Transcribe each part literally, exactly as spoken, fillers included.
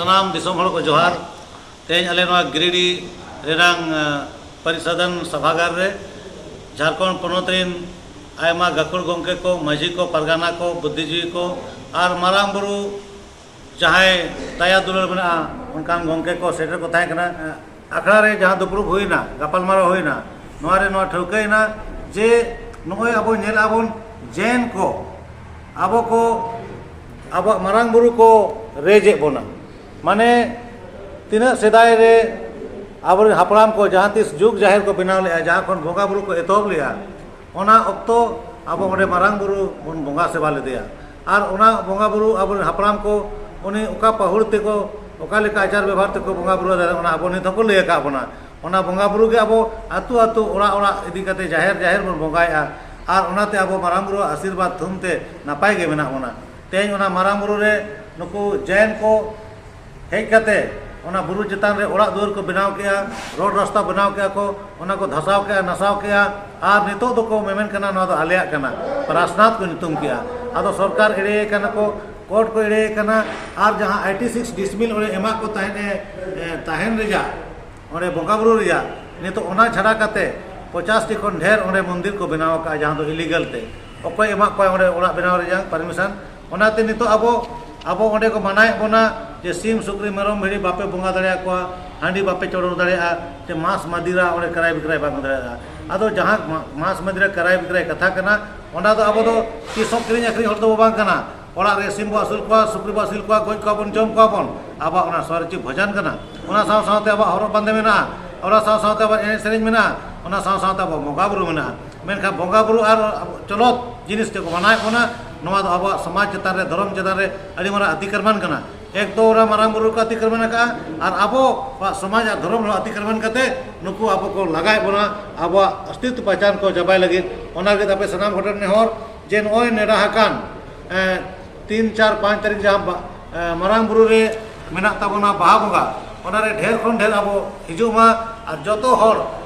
ᱥᱟᱱᱟᱢ ᱫᱤᱥᱚᱢ ᱦᱚᱲ ᱠᱚ ᱡᱚᱦᱟᱨ᱾ ᱛᱮᱦᱮᱧ ᱟᱞᱮ ᱱᱚᱣᱟ ᱜᱤᱨᱤᱰᱤ ᱨᱮᱱᱟᱝ, ᱮ, ᱯᱚᱨᱤᱥᱚᱫᱷᱚᱱ ᱥᱚᱵᱷᱟᱜᱟᱨ ᱨᱮ ᱡᱷᱟᱲᱠᱷᱚᱸᱰ ᱯᱚᱱᱚᱛ ᱨᱮᱱ ᱟᱭᱢᱟ ᱜᱟᱹᱠᱷᱩᱲ ᱜᱚᱢᱠᱮ ᱠᱚ, ᱢᱟᱹᱡᱷᱤ ᱠᱚ, ᱯᱟᱨᱜᱟᱱᱟ ᱠᱚ, ᱵᱩᱫᱽᱫᱷᱤᱡᱤᱵᱤ ᱠᱚ ᱟᱨ ᱢᱟᱨᱟᱝ ᱵᱩᱨᱩ ᱡᱟᱦᱟᱸᱭ ᱫᱟᱭᱟ ᱫᱩᱞᱟᱹᱲ ᱢᱮᱱᱟᱜᱼᱟ, ᱚᱱᱠᱟᱱ ᱜᱚᱢᱠᱮ ᱠᱚ ᱥᱮᱴᱮᱨ ᱠᱚ ᱛᱟᱦᱮᱸ ᱠᱟᱱᱟ᱾ ᱮ, ᱟᱠᱷᱲᱟ ᱨᱮ ᱡᱟᱦᱟᱸ ᱫᱩᱯᱲᱩᱵ ᱦᱩᱭᱱᱟ, ᱜᱟᱯᱟᱞᱢᱟᱨᱟᱣ ᱦᱩᱭᱱᱟ, ᱱᱚᱣᱟ ᱨᱮ ᱱᱚᱣᱟ ᱴᱷᱟᱹᱣᱠᱟᱹᱭᱮᱱᱟ ᱡᱮ ᱱᱚᱜᱼᱚᱭ ᱟᱵᱚ ᱧᱮᱞᱮᱫᱼᱟ ᱵᱚᱱ ᱡᱮᱱ ᱠᱚ ᱟᱵᱚ ᱠᱚ, ᱟᱵᱚᱣᱟᱜ ᱢᱟᱨᱟᱝ ᱵᱩᱨᱩ ᱠᱚ ᱨᱮᱡᱮᱫ ᱵᱚᱱᱟ᱾ ᱢᱟᱱᱮ ᱛᱤᱱᱟᱹᱜ ᱥᱮᱫᱟᱭ ᱨᱮ ᱟᱵᱚᱨᱮᱱ ᱦᱟᱯᱲᱟᱢ ᱠᱚ ᱡᱟᱦᱟᱸ ᱛᱤᱥ ᱡᱩᱜᱽ ᱡᱟᱦᱮᱨ ᱠᱚ ᱵᱮᱱᱟᱣ ᱞᱮᱫᱼᱟ, ᱡᱟᱦᱟᱸ ᱠᱷᱚᱱ ᱵᱚᱸᱜᱟ ᱵᱩᱨᱩ ᱠᱚ ᱮᱛᱚᱦᱚᱵ ᱞᱮᱫᱼᱟ, ᱚᱱᱟ ᱚᱠᱛᱚ ᱟᱵᱚ ᱚᱸᱰᱮ ᱢᱟᱨᱟᱝ ᱵᱩᱨᱩ ᱵᱚᱱ ᱵᱚᱸᱜᱟ ᱥᱮᱵᱟ ᱞᱮᱫᱮᱭᱟ᱾ ᱟᱨ ᱚᱱᱟ ᱵᱚᱸᱜᱟ ᱵᱩᱨᱩ ᱟᱵᱚᱨᱮᱱ ᱦᱟᱯᱲᱟᱢ ᱠᱚ ᱩᱱᱤ ᱚᱠᱟ ᱯᱟᱹᱦᱩᱲ ᱛᱮᱠᱚ, ᱚᱠᱟ ᱞᱮᱠᱟ ᱟᱪᱟᱨ ᱵᱮᱵᱷᱟᱨ ᱛᱮᱠᱚ ᱵᱚᱸᱜᱟ ᱵᱩᱨᱩ ᱟᱫᱮᱭᱟ, ᱚᱱᱟ ᱟᱵᱚ ᱱᱤᱛ ᱦᱚᱸᱠᱚ ᱞᱟᱹᱭ ᱟᱠᱟᱫ ᱵᱚᱱᱟ᱾ ᱚᱱᱟ ᱵᱚᱸᱜᱟ ᱵᱩᱨᱩ ᱜᱮ ᱟᱵᱚ ᱟᱹᱛᱩ ᱟᱹᱛᱩ, ᱚᱲᱟᱜ ᱚᱲᱟᱜ ᱤᱫᱤ ᱠᱟᱛᱮ ᱡᱟᱦᱮᱨ ᱡᱟᱦᱮᱨ ᱵᱚᱱ ᱵᱚᱸᱜᱟᱭᱮᱫᱼᱟ᱾ ᱟᱨ ᱚᱱᱟᱛᱮ ᱟᱵᱚ ᱢᱟᱨᱟᱝ ᱵᱩᱨᱩᱣᱟᱜ ᱟᱥᱤᱨᱵᱟᱫᱽ ᱛᱷᱩᱢ ᱛᱮ ᱱᱟᱯᱟᱭ ᱜᱮ ᱢᱮᱱᱟᱜ ᱵᱚᱱᱟ᱾ ᱛᱮᱦᱮᱧ ᱚᱱᱟ ᱢᱟᱨᱟᱝ ᱵᱩᱨᱩ ᱨᱮ ᱱᱩᱠᱩ ᱡᱮᱱ ᱠᱚ ᱦᱮᱡ ᱠᱟᱛᱮ ᱚᱱᱟ ᱵᱩᱨᱩ ᱪᱮᱛᱟᱱ ᱨᱮ ᱚᱲᱟᱜ ᱫᱩᱣᱟᱹᱨ ᱠᱚ ᱵᱮᱱᱟᱣ ᱠᱮᱜᱼᱟ, ᱨᱳᱰ ᱨᱟᱥᱛᱟ ᱵᱮᱱᱟᱣ ᱠᱮᱜᱼᱟ ᱠᱚ, ᱚᱱᱟ ᱠᱚ ᱫᱷᱟᱥᱟᱣ ᱠᱮᱜᱼᱟ, ᱱᱟᱥᱟᱣ ᱠᱮᱜᱼᱟ᱾ ᱟᱨ ᱱᱤᱛᱚᱜ ᱫᱚᱠᱚ ᱢᱮᱢᱮᱱ ᱠᱟᱱᱟ, "ᱱᱚᱣᱟ ᱫᱚ ᱟᱞᱮᱭᱟᱜ ᱠᱟᱱᱟ", ᱯᱨᱟᱥᱱᱟᱛ ᱠᱚ ᱧᱩᱛᱩᱢ ᱠᱮᱜᱼᱟ᱾ ᱟᱫᱚ ᱥᱚᱨᱠᱟᱨ ᱮᱲᱮᱭᱮ ᱠᱟᱱᱟ ᱠᱚ, ᱠᱳᱨᱴ ᱠᱚ ᱮᱲᱮᱭᱮ ᱠᱟᱱᱟ᱾ ᱟᱨ ᱡᱟᱦᱟᱸ ᱟᱭᱴᱤ ᱥᱤᱠᱥ ᱰᱤᱥᱢᱤᱞ ᱚᱸᱰᱮ ᱮᱢᱟᱜ ᱠᱚ ᱛᱟᱦᱮᱸᱫ ᱮ, ᱮ, ᱛᱟᱦᱮᱱ ᱨᱮᱭᱟᱜ, ᱚᱸᱰᱮ ᱵᱚᱸᱜᱟ ᱵᱩᱨᱩ ᱨᱮᱭᱟᱜ, ᱱᱤᱛᱚᱜ ᱚᱱᱟ ᱪᱷᱟᱰᱟ ᱠᱟᱛᱮ ᱯᱚᱪᱟᱥ ᱴᱤ ᱠᱷᱚᱱ ᱰᱷᱮᱨ ᱚᱸᱰᱮ ᱢᱚᱱᱫᱤᱨ ᱠᱚ ᱵᱮᱱᱟᱣ ᱟᱠᱟᱫᱼᱟ, ᱡᱟᱦᱟᱸ ᱫᱚ ᱤᱞᱤᱜᱟᱞ ᱛᱮ᱾ ᱚᱠᱚᱭ ᱮᱢᱟᱜ ᱠᱚᱣᱟ ᱚᱸᱰᱮ ᱚᱲᱟᱜ ᱵᱮᱱᱟᱣ ᱨᱮᱭᱟᱜ ᱯᱟᱨᱢᱤᱥᱚᱱ? ᱚᱱᱟᱛᱮ ᱱᱤᱛᱚᱜ ᱟᱵᱚ, ᱟᱵᱚ ᱚᱸᱰᱮ ᱠᱚ ᱢᱟᱱᱟᱭᱮᱫ ᱵᱚᱱᱟ ᱡᱮ ᱥᱤᱢ, ᱥᱩᱠᱨᱤ, ᱢᱮᱨᱚᱢ, ᱵᱷᱤᱰᱤ ᱵᱟᱯᱮ ᱵᱚᱸᱜᱟ ᱫᱟᱲᱮᱭᱟᱠᱚᱣᱟ, ᱦᱟᱺᱰᱤ ᱵᱟᱯᱮ ᱪᱚᱰᱚᱨ ᱫᱟᱲᱮᱭᱟᱜᱼᱟ, ᱥᱮ ᱢᱟᱸᱥ ᱢᱟᱫᱤᱨᱟ ᱚᱸᱰᱮ ᱠᱨᱟᱭ ᱵᱤᱠᱨᱟᱭ ᱵᱟᱝ ᱦᱩᱭ ᱫᱟᱲᱮᱭᱟᱜᱼᱟ᱾ ᱟᱫᱚ ᱡᱟᱦᱟᱸ ᱢᱟ-, ᱢᱟᱸᱥ ᱢᱟᱫᱤᱨᱟ ᱠᱨᱟᱭ ᱵᱤᱠᱨᱟᱭ ᱠᱟᱛᱷᱟ ᱠᱟᱱᱟ, ᱚᱱᱟ ᱫᱚ ᱟᱵᱚ ᱫᱚ ᱛᱤᱥ ᱦᱚᱸ ᱠᱤᱨᱤᱧ ᱟᱹᱠᱷᱨᱤᱧ ᱦᱚᱲ ᱫᱚ ᱵᱟᱝ ᱠᱟᱱᱟ᱾ ᱚᱲᱟᱜ ᱨᱮ ᱥᱤᱢ ᱵᱚ ᱟᱹᱥᱩᱞ ᱠᱚᱣᱟ, ᱥᱩᱠᱨᱤ ᱵᱚ ᱟᱹᱥᱩᱞ ᱠᱚᱣᱟ, ᱜᱚᱡ ᱠᱚᱣᱟ ᱵᱚᱱ, ᱡᱚᱢ ᱠᱚᱣᱟ ᱵᱚᱱ, ᱟᱵᱚᱣᱟᱜ ᱚᱱᱟ ᱥᱚᱨᱪᱤ ᱵᱷᱚᱡᱟᱱ ᱠᱟᱱᱟ᱾ ᱚᱱᱟ ᱥᱟᱶ ᱥᱟᱶᱛᱮ ᱟᱵᱚᱣᱟᱜ ᱦᱚᱨᱚᱜ ᱵᱟᱸᱫᱮ ᱢᱮᱱᱟᱜᱼᱟ, ᱚᱱᱟ ᱥᱟᱶ ᱥᱟᱶᱛᱮ ᱟᱵᱚᱣᱟᱜ ᱮᱱᱮᱡ ᱥᱮᱨᱮᱧ ᱢᱮᱱᱟᱜᱼᱟ, ᱚᱱᱟ ᱥᱟᱶ ᱥᱟᱶᱛᱮ ᱟᱵᱚᱣᱟᱜ ᱵᱚᱸᱜᱟ ᱵᱩᱨᱩ ᱢᱮᱱᱟᱜᱼᱟ᱾ ᱢᱮᱱᱠᱷᱟᱱ ᱵᱚᱸᱜᱟ ᱵᱩᱨᱩ ᱟᱨ ᱪᱚᱞᱚᱛ ᱡᱤᱱᱤᱥ ᱛᱮᱠᱚ ᱢᱟᱱᱟᱣᱮᱫ ᱵᱚᱱᱟ, ᱱᱚᱣᱟ ᱫᱚ ᱟᱵᱚᱣᱟᱜ ᱥᱚᱢᱟᱡᱽ ᱪᱮᱛᱟᱱ ᱨᱮ, ᱫᱷᱚᱨᱚᱢ ᱪᱮᱛᱟᱱ ᱨᱮ ᱟᱹᱰᱤ ᱢᱟᱨᱟᱝ ᱚᱛᱤᱠᱨᱚᱢᱟᱱ ᱠᱟᱱᱟ᱾ ᱮᱠ ᱫᱚ ᱚᱱᱟ ᱢᱟᱨᱟᱝ ᱵᱩᱨᱩ ᱠᱚ ᱚᱛᱤᱠᱨᱚᱢᱟᱱ ᱟᱠᱟᱫᱼᱟ, ᱟᱨ ᱟᱵᱚᱣᱟᱜ ᱥᱚᱢᱟᱡᱽ ᱟᱨ ᱫᱷᱚᱨᱚᱢ ᱦᱚᱸ ᱚᱛᱤᱠᱨᱚᱢᱟᱱ ᱠᱟᱛᱮ ᱱᱩᱠᱩ ᱟᱵᱚ ᱠᱚ ᱞᱟᱜᱟᱭᱮᱫ ᱵᱚᱱᱟ ᱟᱵᱚᱣᱟᱜ ᱚᱥᱛᱤᱛᱵ ᱯᱟᱦᱪᱟᱱ ᱠᱚ ᱪᱟᱵᱟᱭ ᱞᱟᱹᱜᱤᱫ᱾ ᱚᱱᱟ ᱞᱟᱹᱜᱤᱫ ᱟᱯᱮ ᱥᱟᱱᱟᱢ ᱠᱚᱴᱷᱮᱱ ᱱᱮᱦᱚᱨ ᱡᱮ ᱱᱚᱜᱼᱚᱭ ᱱᱮᱰᱟ ᱟᱠᱟᱱ, ᱮ, ᱛᱤᱱ, ᱪᱟᱨ, ᱯᱟᱸᱪ ᱛᱟᱹᱨᱤᱠᱷ ᱡᱟᱦᱟᱸ ᱵᱟ-, ᱮ, ᱢᱟᱨᱟᱝ ᱵᱩᱨᱩ ᱨᱮ ᱢᱮᱱᱟᱜ ᱛᱟᱵᱚᱱᱟ ᱵᱟᱦᱟ ᱵᱚᱸᱜᱟ, ᱚᱱᱟ ᱨᱮ ᱰᱷᱮᱨ ᱠᱷᱚᱱ ᱰᱷᱮᱨ ᱟᱵᱚ ᱦᱤᱡᱩᱜ ᱢᱟ ᱟᱨ ᱡᱚᱛᱚ ᱦᱚᱲ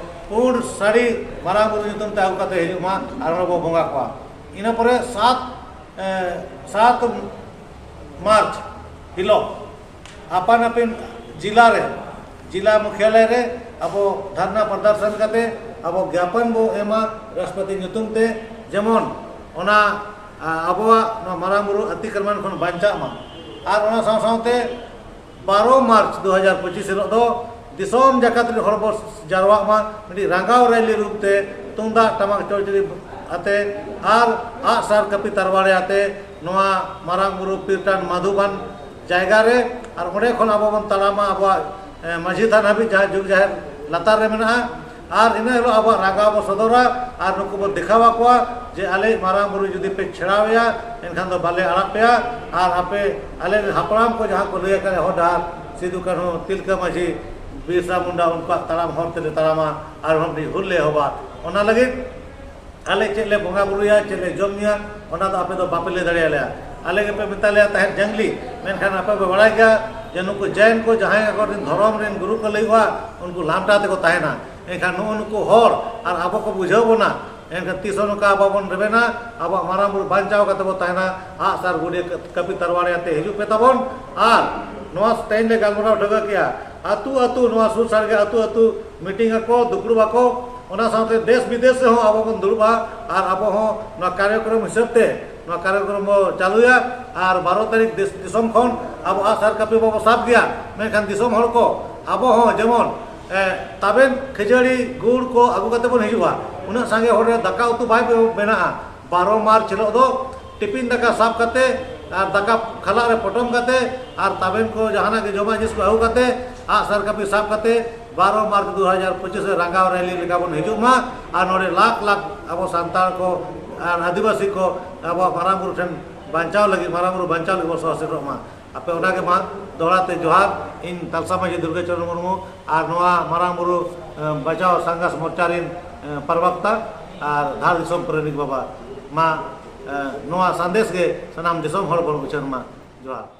ᱯᱩᱸᱰ ᱥᱟᱹᱲᱤ ᱢᱟᱨᱟᱝ ᱵᱩᱨᱩ ᱧᱩᱛᱩᱢ ᱛᱮ ᱟᱹᱜᱩ ᱠᱟᱛᱮ ᱦᱤᱡᱩᱜ ᱢᱟ ᱟᱨ ᱚᱸᱰᱮ ᱵᱚ ᱵᱚᱸᱜᱟ ᱠᱚᱣᱟ᱾ ᱤᱱᱟᱹ ᱯᱚᱨᱮ ᱥᱟᱛ, ᱮ, ᱥᱟᱛ ᱢᱟᱨᱪ ᱦᱤᱞᱳᱜ ᱟᱯᱟᱱ ᱟᱹᱯᱤᱱ ᱡᱤᱞᱟ ᱨᱮ, ᱡᱤᱞᱟ ᱢᱩᱠᱷᱭᱟᱞᱚᱭ ᱨᱮ ᱟᱵᱚ ᱫᱷᱟᱨᱱᱟ ᱯᱨᱚᱫᱚᱨᱥᱚᱱ ᱠᱟᱛᱮ ᱟᱵᱚ ᱜᱭᱟᱯᱚᱱ ᱵᱚ ᱮᱢᱟ ᱨᱟᱥᱴᱨᱚᱯᱚᱛᱤ ᱧᱩᱛᱩᱢ ᱛᱮ, ᱡᱮᱢᱚᱱ ᱚᱱᱟ, ᱟ, ᱟᱵᱚᱣᱟᱜ ᱱᱚᱣᱟ ᱢᱟᱨᱟᱝ ᱵᱩᱨᱩ ᱟᱹᱛᱤᱠᱨᱚᱢᱚᱱ ᱠᱷᱚᱱ ᱵᱟᱧᱪᱟᱜ ᱢᱟ᱾ ᱟᱨ ᱚᱱᱟ ᱥᱟᱶ ᱥᱟᱶᱛᱮ ᱵᱟᱨᱚ ᱢᱟᱨᱪ ᱫᱩ ᱦᱟᱡᱟᱨ ᱯᱚᱸᱪᱤᱥ ᱦᱤᱞᱳᱜ ᱫᱚ ᱫᱤᱥᱚᱢ ᱡᱟᱠᱟᱛ ᱨᱮᱱ ᱦᱚᱲ ᱵᱚ ᱡᱟᱨᱣᱟᱜ ᱢᱟ, ᱢᱤᱫᱴᱤᱡ ᱨᱟᱸᱜᱟᱣ ᱨᱮᱞᱤ ᱨᱩᱯ ᱛᱮ ᱛᱩᱢᱫᱟᱜ ᱴᱟᱢᱟᱠ ᱪᱚᱲᱪᱚᱲᱤ ᱟᱛᱮ ᱟᱨ ᱟᱜᱼᱥᱟᱨ ᱠᱟᱹᱯᱤ ᱛᱟᱨᱣᱟᱲᱮ ᱟᱛᱮ ᱱᱚᱣᱟ ᱢᱟᱨᱟᱝ ᱵᱩᱨᱩ ᱯᱤᱨ ᱴᱟᱺᱰ ᱢᱟᱫᱷᱩᱵᱟᱱ ᱡᱟᱭᱜᱟ ᱨᱮ, ᱟᱨ ᱚᱸᱰᱮ ᱠᱷᱚᱱ ᱟᱵᱚ ᱵᱚᱱ ᱛᱟᱲᱟᱢᱟ ᱟᱵᱚᱣᱟᱜ, ᱮ, ᱢᱟᱹᱡᱷᱤ ᱛᱷᱟᱱ ᱦᱟᱹᱵᱤᱡ, ᱡᱟᱦᱟᱸ ᱡᱩᱜᱽ ᱡᱟᱦᱮᱨ ᱞᱟᱛᱟᱨ ᱨᱮ ᱢᱮᱱᱟᱜᱼᱟ᱾ ᱟᱨ ᱤᱱᱟᱹ ᱦᱤᱞᱳᱜ ᱟᱵᱚᱣᱟᱜ ᱨᱟᱸᱜᱟᱣ ᱵᱚ ᱥᱚᱫᱚᱨᱟ ᱟᱨ ᱱᱩᱠᱩ ᱵᱚ ᱫᱮᱠᱷᱟᱣ ᱟᱠᱚᱣᱟ ᱡᱮ ᱟᱞᱮᱭᱤᱡ ᱢᱟᱨᱟᱝ ᱵᱩᱨᱩ ᱡᱩᱫᱤ ᱯᱮ ᱪᱷᱮᱲᱟᱣᱮᱭᱟ, ᱮᱱᱠᱷᱟᱱ ᱫᱚ ᱵᱟᱞᱮ ᱟᱲᱟᱜ ᱯᱮᱭᱟ᱾ ᱟᱨ ᱟᱯᱮ, ᱟᱞᱮ ᱨᱮᱱ ᱦᱟᱯᱲᱟᱢ ᱠᱚ ᱡᱟᱦᱟᱸ ᱠᱚ ᱞᱟᱹᱭ ᱟᱠᱟᱫ ᱦᱚᱨ ᱰᱟᱦᱟᱨ, ᱥᱤᱫᱩ ᱠᱟᱹᱱᱦᱩ, ᱛᱤᱞᱠᱟᱹ ᱢᱟᱹᱡᱷᱤ, ᱵᱤᱨᱥᱟ ᱢᱩᱱᱰᱟ, ᱩᱱᱠᱩᱣᱟᱜ ᱛᱟᱲᱟᱢ ᱦᱚᱨ ᱛᱮᱞᱮ ᱛᱟᱲᱟᱢᱟ ᱟᱨ ᱦᱚᱸ ᱢᱤᱫ ᱦᱩᱞ ᱞᱮ ᱮᱦᱚᱵᱟ᱾ ᱚᱱᱟ ᱞᱟᱹᱜᱤᱫ ᱟᱞᱮ ᱪᱮᱫ ᱞᱮ ᱵᱚᱸᱜᱟ ᱵᱩᱨᱩᱭᱟ, ᱪᱮᱫ ᱞᱮ ᱡᱚᱢ ᱧᱩᱭᱟ, ᱚᱱᱟ ᱫᱚ ᱟᱯᱮ ᱫᱚ ᱵᱟᱯᱮ ᱞᱟᱹᱭ ᱫᱟᱲᱮᱭᱟᱞᱮᱭᱟ᱾ ᱟᱞᱮ ᱜᱮᱯᱮ ᱢᱮᱛᱟ ᱞᱮᱭᱟ ᱛᱟᱦᱮᱸᱫ ᱡᱟᱝᱞᱤ, ᱢᱮᱱᱠᱷᱟᱱ ᱟᱯᱮ ᱯᱮ ᱵᱟᱲᱟᱭ ᱜᱮᱭᱟ ᱡᱮ ᱱᱩᱠᱩ ᱡᱮᱱ ᱠᱚ ᱡᱟᱦᱟᱸᱭ ᱟᱠᱚ ᱨᱮᱱ ᱫᱷᱚᱨᱚᱢ ᱨᱮᱱ ᱜᱩᱨᱩ ᱠᱚ ᱞᱟᱹᱭ ᱠᱚᱣᱟ, ᱩᱱᱠᱩ ᱞᱟᱢᱴᱟ ᱛᱮᱠᱚ ᱛᱟᱦᱮᱱᱟ᱾ ᱮᱱᱠᱷᱟᱱ ᱱᱩᱜᱼᱩ ᱱᱩᱠᱩ ᱦᱚᱲ ᱟᱨ ᱟᱵᱚ ᱠᱚ ᱵᱩᱡᱷᱟᱹᱣ ᱵᱚᱱᱟ, ᱮᱱᱠᱷᱟᱱ ᱛᱤᱥ ᱦᱚᱸ ᱱᱚᱝᱠᱟ ᱵᱟᱵᱚᱱ ᱨᱮᱵᱮᱱᱟ, ᱟᱵᱚᱣᱟᱜ ᱢᱟᱨᱟᱝ ᱵᱩᱨᱩ ᱵᱟᱧᱪᱟᱣ ᱠᱟᱛᱮ ᱵᱚ ᱛᱟᱦᱮᱱᱟ᱾ ᱟᱜᱼᱥᱟᱨ ᱜᱩᱲᱤ ᱠᱟᱹᱯᱤ ᱛᱟᱨᱣᱟᱲᱤ ᱟᱛᱮ ᱦᱤᱡᱩᱜ ᱯᱮ ᱛᱟᱵᱚᱱ᱾ ᱟᱨ ᱱᱚᱣᱟ ᱛᱮᱦᱮᱧ ᱞᱮ ᱜᱟᱞᱢᱟᱨᱟᱣ ᱴᱷᱟᱹᱣᱠᱟᱹ ᱠᱮᱜᱼᱟ, ᱟᱹᱛᱩ ᱟᱹᱛᱩ, ᱱᱚᱣᱟ ᱥᱩᱨ ᱥᱟᱰᱜᱮ ᱟᱹᱛᱩ ᱟᱹᱛᱩ ᱢᱤᱴᱤᱝ ᱟᱠᱚ, ᱫᱩᱯᱲᱩᱵ ᱟᱠᱚ, ᱚᱱᱟ ᱥᱟᱶᱛᱮ ᱫᱮᱥ ᱵᱤᱫᱮᱥ ᱨᱮᱦᱚᱸ ᱟᱵᱚ ᱵᱚᱱ ᱫᱩᱲᱩᱵᱼᱟ᱾ ᱟᱨ ᱟᱵᱚ ᱦᱚᱸ ᱱᱚᱣᱟ ᱠᱟᱨᱭᱚᱠᱨᱚᱢ ᱦᱤᱥᱟᱹᱵ ᱛᱮ ᱱᱚᱣᱟ ᱠᱟᱨᱭᱚᱠᱨᱚᱢ ᱵᱚ ᱪᱟᱹᱞᱩᱭᱟ᱾ ᱟᱨ ᱵᱟᱨᱚ ᱛᱟᱹᱨᱤᱠᱷ ᱫᱮᱥ ᱫᱤᱥᱚᱢ ᱠᱷᱚᱱ ᱟᱵᱚ ᱟᱜᱼᱥᱟᱨ ᱠᱟᱹᱯᱤ ᱵᱟᱵᱚ ᱥᱟᱵ ᱜᱮᱭᱟ, ᱢᱮᱱᱠᱷᱟᱱ ᱫᱤᱥᱚᱢ ᱦᱚᱲ ᱠᱚ ᱟᱵᱚ ᱦᱚᱸ ᱡᱮᱢᱚᱱ, ᱮ, ᱛᱟᱵᱮᱱ, ᱠᱷᱟᱹᱡᱟᱹᱲᱤ, ᱜᱩᱲ ᱠᱚ ᱟᱹᱜᱩ ᱠᱟᱛᱮ ᱵᱚᱱ ᱦᱤᱡᱩᱜᱼᱟ᱾ ᱩᱱᱟᱹᱜ ᱥᱟᱸᱜᱮ ᱦᱚᱲ ᱨᱮ ᱫᱟᱠᱟ ᱩᱛᱩ ᱵᱟᱭ ᱵᱮᱱᱟᱜᱼᱟ᱾ ᱵᱟᱨᱚ ᱢᱟᱨᱪ ᱦᱤᱞᱳᱜ ᱫᱚ ᱴᱤᱯᱤᱱ ᱫᱟᱠᱟ ᱥᱟᱵ ᱠᱟᱛᱮ ᱟᱨ ᱫᱟᱠᱟ ᱠᱷᱟᱞᱟᱜ ᱨᱮ ᱯᱚᱴᱚᱢ ᱠᱟᱛᱮ ᱟᱨ ᱛᱟᱵᱮᱱ ᱠᱚ ᱡᱟᱦᱟᱱᱟᱜ ᱜᱮ ᱡᱚᱢᱟᱜ ᱡᱤᱱᱤᱥ ᱠᱚ ᱟᱹᱜᱩ ᱠᱟᱛᱮ ᱟᱜᱼᱥᱟᱨ ᱠᱟᱹᱯᱤ ᱥᱟᱵ ᱠᱟᱛᱮ ᱵᱟᱨᱚ ᱢᱟᱨᱪ ᱫᱩ ᱦᱟᱡᱟᱨ ᱯᱚᱸᱪᱤᱥ ᱨᱮ ᱨᱟᱸᱜᱟᱣ ᱨᱮᱞᱤ ᱞᱮᱠᱟ ᱵᱚᱱ ᱦᱤᱡᱩᱜ ᱢᱟ᱾ ᱟᱨ ᱱᱚᱰᱮ ᱞᱟᱠᱷ ᱞᱟᱠᱷ ᱟᱵᱚ ᱥᱟᱱᱛᱟᱲ ᱠᱚ ᱟᱨ ᱟᱹᱫᱤᱵᱟᱹᱥᱤ ᱠᱚ ᱟᱵᱚᱣᱟᱜ ᱢᱟᱨᱟᱝ ᱵᱩᱨᱩ ᱴᱷᱮᱱ ᱵᱟᱧᱪᱟᱣ ᱞᱟᱹᱜᱤᱫ, ᱢᱟᱨᱟᱝ ᱵᱩᱨᱩ ᱵᱟᱧᱪᱟᱣ ᱞᱟᱹᱜᱤᱫ ᱵᱚᱱ ᱥᱚᱦᱚᱨ ᱥᱮᱴᱮᱨᱚᱜ ᱢᱟ᱾ ᱟᱯᱮ ᱚᱱᱟ ᱜᱮ ᱢᱟ, ᱫᱚᱦᱲᱟ ᱛᱮ ᱡᱚᱦᱟᱨ᱾ ᱤᱧ ᱛᱟᱞᱥᱟ ᱢᱟᱹᱡᱷᱤ ᱫᱩᱨᱜᱟᱹ ᱪᱚᱨᱚᱱ ᱢᱩᱨᱢᱩ ᱟᱨ ᱱᱚᱣᱟ ᱢᱟᱨᱟᱝ ᱵᱩᱨᱩ, ᱮ, ᱵᱟᱧᱪᱟᱣ ᱥᱟᱸᱜᱟᱥ ᱢᱚᱨᱪᱟ ᱨᱤᱱ, ᱮ, ᱯᱨᱚᱵᱚᱠᱛᱟ ᱟᱨ ᱫᱷᱟᱲ ᱫᱤᱥᱚᱢ ᱯᱨᱮᱢᱤᱠ ᱵᱟᱵᱟ᱾ ᱢᱟ, ᱮ, ᱱᱚᱣᱟ ᱥᱟᱸᱫᱮᱥ ᱜᱮ ᱥᱟᱱᱟᱢ ᱫᱤᱥᱚᱢ ᱦᱚᱲ ᱵᱚᱱ ᱩᱪᱷᱟᱹᱱ ᱢᱟ᱾ ᱡᱚᱦᱟᱨ᱾